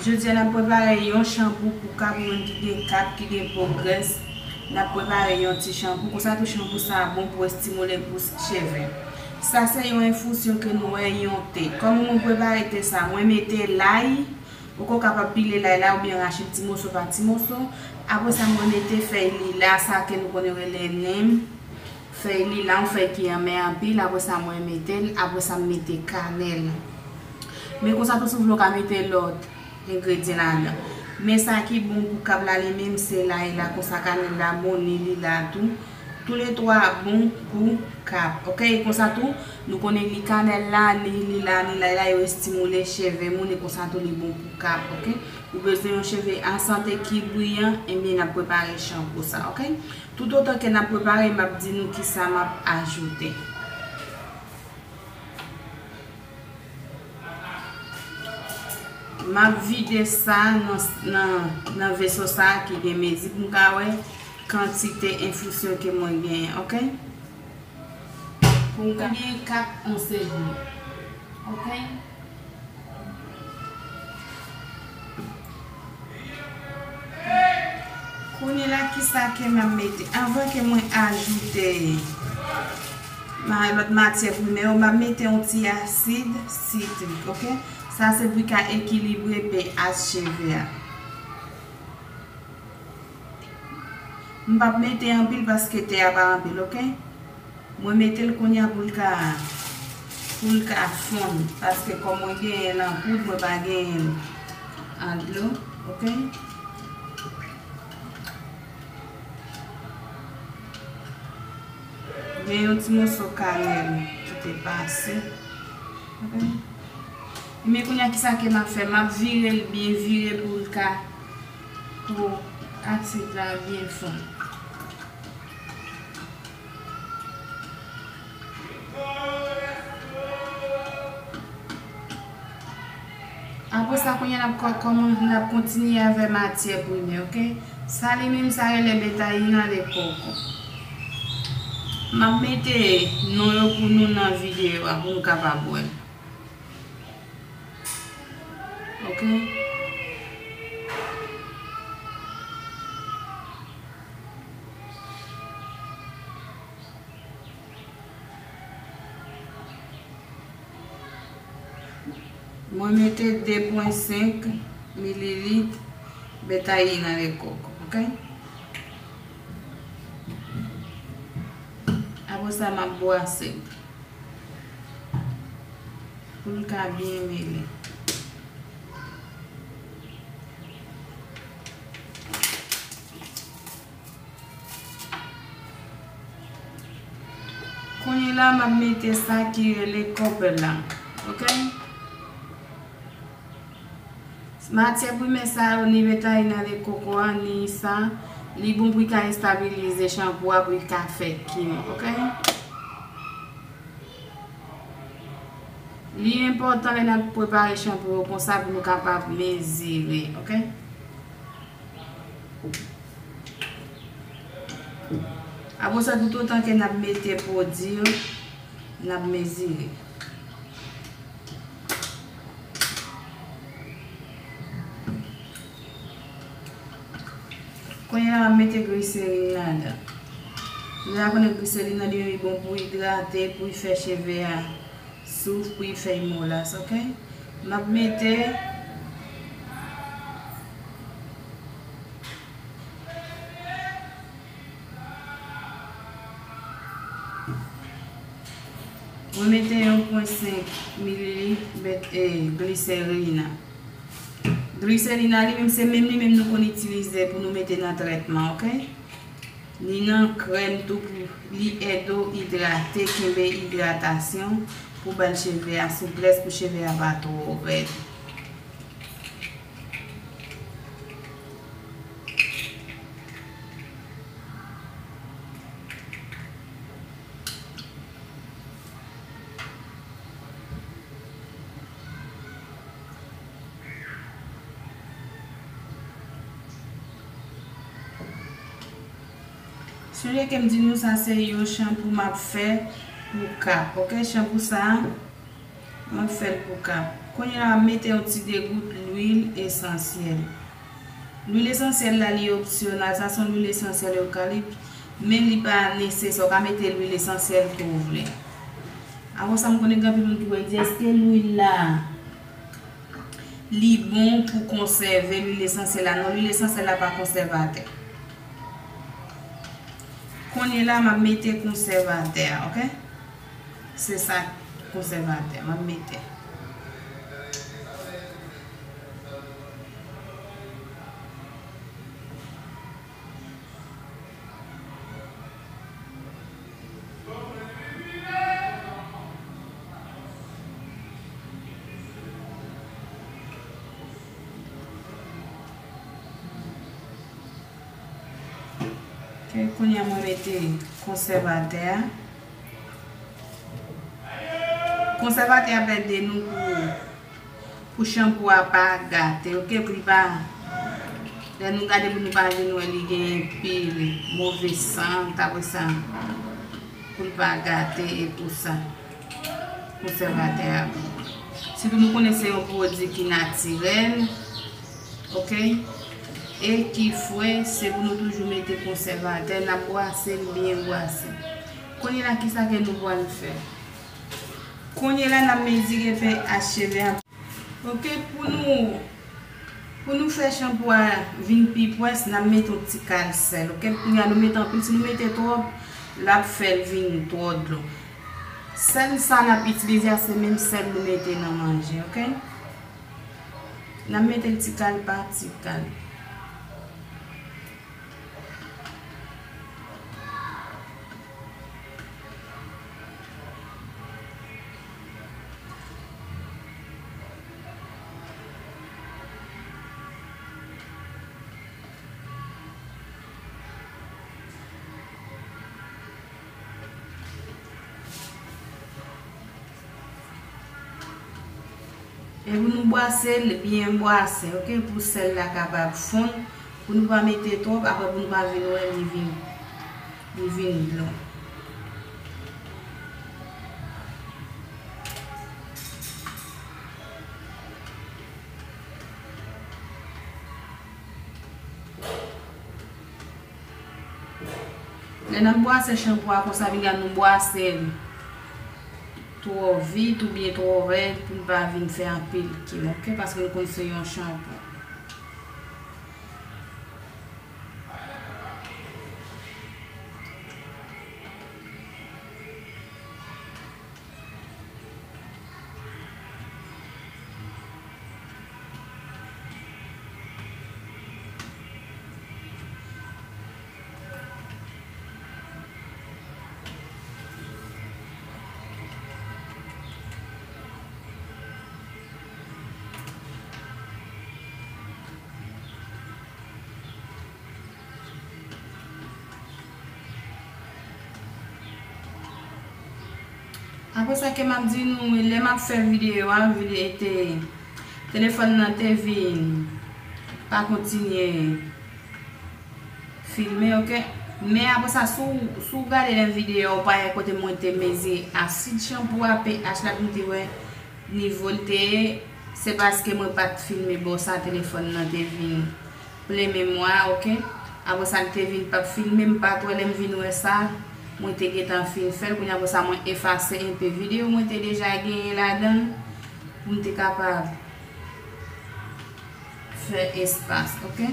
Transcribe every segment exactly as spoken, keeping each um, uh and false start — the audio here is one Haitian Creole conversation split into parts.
Jodi a, n ap prepare yon chanpou pou kap, ou menm ki gen kap, ki gen po grès. N ap prepare yon ti chanpou. Konsa tou, chanpou sa a bon pou estimile pous cheve. Sa se yon enfizyon ke nou wè yon te. Kòman mwen prepare te sa? Mwen mete lay, ou ka kapab pile lay la oubyen rache l ti moso pa ti moso. Apre sa, mwen mete fèy lila, sa ke nou konnen rele nim. Fèy lila, yon fèy ki anmè anpil, apre sa mwen mete l, apre sa m mete kanèl. Men konsa tou si w vle w ka mete lòt engredyan ladan. Men sa ki bon pou kap la li menm se lay la, konsa kanèl la bon, ni lila tou. Toulètwa bon pou kap. Oke, e konsa tou, nou konnen ni kanèl la, ni lila, ni lay la, yo estimile cheve moun, e konsa tou li bon pou kap, oke? Ou bezwen yon cheve an sante ki briyan, ebyen n ap prepare chanpou sa, oke? Toutotan ke n ap prepare, m ap di nou kisa m ap ajoute. M ap vide sa nan, nan, nan veso sa a ki gen mezi pou m ka wè kantite enfizyon ke mwen genyen, oke? Pou m ka gen kat onse dlo, oke? Kounye la, kisa ke m ap mete? Anvan ke mwen ajoute ma-, lòt matyè premyè yo, m ap mete yon ti asid sitrik, oke? Sa se pou l ka ekilibre pH cheve a. M p ap mete anpil paske te a pa anpil, oke? Mwen mete l kounye a pou l ka, pou l ka fonn, paske kòm mwen genyen l an poud, mwen pa genyen l an dlo, oke? Gen yon ti moso kanèl ki te pase, oke? Men kounye a, kisa ke m ap fè? M ap vire l byen vire pou l ka, pou asid la byen fonn. Apre sa, kounye a, n ap kò-, kòman, n ap kontinye avè matyè premyè, oke? Sa li menm, sa rele betayina de koko. M ap mete non yo pou nou nan videyo a, pou nou kapab wè. Oke? Mwen mete de pwen senk mililit betayina de koko, oke? Apre sa, m ap bwase l pou l ka byen mele. Kounye la, m ap mete sa ki rele kòpè la. Oke? Matyè premyè sa yo, ni betayina de koko a, ni sa, li bon pou l ka estabilize chanpou a, pou l ka fè kim, oke? Li enpòtan lè n ap prepare chanpou yo konsa pou nou kapab mezire, oke? Apre sa, toutotan ke n ap mete pwodui yo, n ap mezire. Kounye a, m ap mete gliserin ladan. Nou la konnen gliserin nan li menm li bon pou idrate, pou l fè cheve a souf, pou l fè l molas, oke? M ap mete Mwen mete yon pwen senk mililit bet-, e, gliserina. Gliserina li menm, se menm li menm nou konn itilize pou nou mete nan trètman, oke? Ni nan krèm tou pou li ede w idrate, kenbe idratasyon pou ba l cheve a souplès, pou cheve a pa twò rèd. Sonje ke m di nou sa se yon chanpou m ap fè pou kap, oke? Chanpou sa a, m ap fè l pou kap. Kounye a, m ap mete yon ti degout Lwil esansyèl. Lwil esansyèl la, li opsyonal. Sa se yon lwil esansyèl ekalip, men li pa nesesè. Ou ka mete lwil esansyèl ke w vle. Apre sa, m konnen gen anpil moun ki wè di, èske lwil la, li bon pou konsève lwil esansyèl la? Non, lwil esansyèl la pa konsèvatè. Kounye la, m ap mete konsèvatè a, oke? Se sa, konsèvatè, m ap mete. Ok, kounye a mwen mete konsèvatè a. Konsèvatè a ap ede nou pou, pou chanpou a pa gate, ok? Pou li pa, lè nou gade pou nou pa vin wè li gen anpil move sant, apre sa, pou li pa gate, e pou sa, konsèvatè a bon. Sitou nou konnen se yon pwodui ki natirèl, ok? E ki fre, se pou nou toujou mete konsèvatè, n ap bwase l byen bwase. Kounye la, kisa ke nou pral fè? Kounye la, n ap mezire pH cheve a. Ok, pou nou, pou nou fè chanpou a vin pi pwès, n ap mete yon ti kal sèl. Ok, kounye a nou mete anpil, si nou mete twòp, l ap fè l vin twò dlo. Sèl sa n ap itilize a, se menm sèl nou mete nan manje, ok? N ap mete l ti kal pa ti kal. E pou nou bwase l byen bwase, ok, pou sèl la kapab fonn, pou nou pa mete twòp, apre pou nou pa vin wè li vin, li vin dlo. Lè n ap bwase chanpou a konsa, piga nou bwase l twò vit oubyen twò rèd pou l pa vin fè anpil kil, ok? Paske nou konn se yon chanpou. Apre sa ke m ap di nou, lè m ap fè videyo a, vide te, telefòn nan te vin pa kontinye filme, ok? Men apre sa, si w, si w gade nan videyo a, ou pa wè kote mwen te mezire asid chanpou a, pH la, pou m te wè nivo l te ye, se paske mwen pa t filme bò sa, telefòn nan te vin plen memwa, ok? Apre sa, l te vin p ap filme, m pa t wè, lè m vin wè sa, mwen te gentan fin fè l, kounye a apre sa, mwen efase enpe videyo mwen te deja genyen ladan l, pou m te kapab fè espas, ok?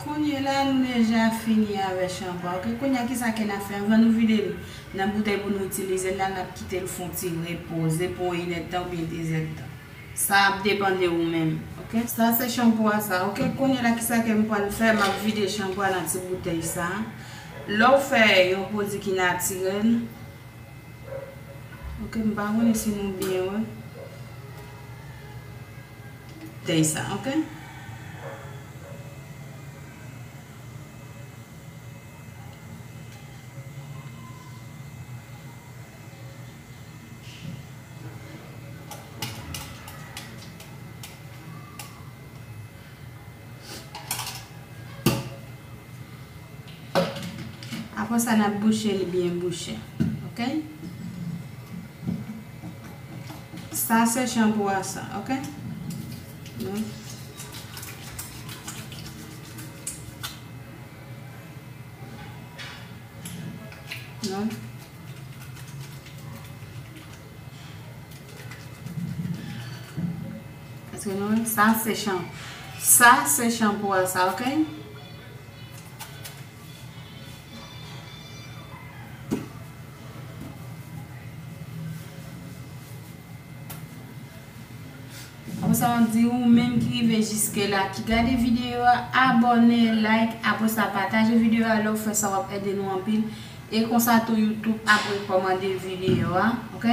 Kounye la, nou deja fini avè chanpou a, ok? Kounye a, kisa ke n ap fè? Anvan nou vide l nan boutèy pou nou itilize l la, n ap kite l fè yon ti repoze pou yon inèdtan oubyen dezèdtan. Sa ap depann de ou menm, ok? Sa se chanpou a sa, ok? Kounye la, kisa ke m pral fè? M ap vide chanpou a nan ti boutèy sa. Lè w fè yon pwodui ki natirèl, ok, m pa konnen si nou byen wè. Boutèy sa, ok? Apre sa, n ap bouche li byen bouche. Ok? Sa se chanpou a sa, ok? Donk, donk, èske nou wè? Sa se chan-, sa se chanpou a sa, ok? Apre sa, m ap di ou menm ki rive jiske la, ki gade videyo a, abòne, like, apre sa, pataje videyo a, lè w fè sa, w ap ede nou anpil. E konsa tou, YouTube ap rekòmande videyo a, ok?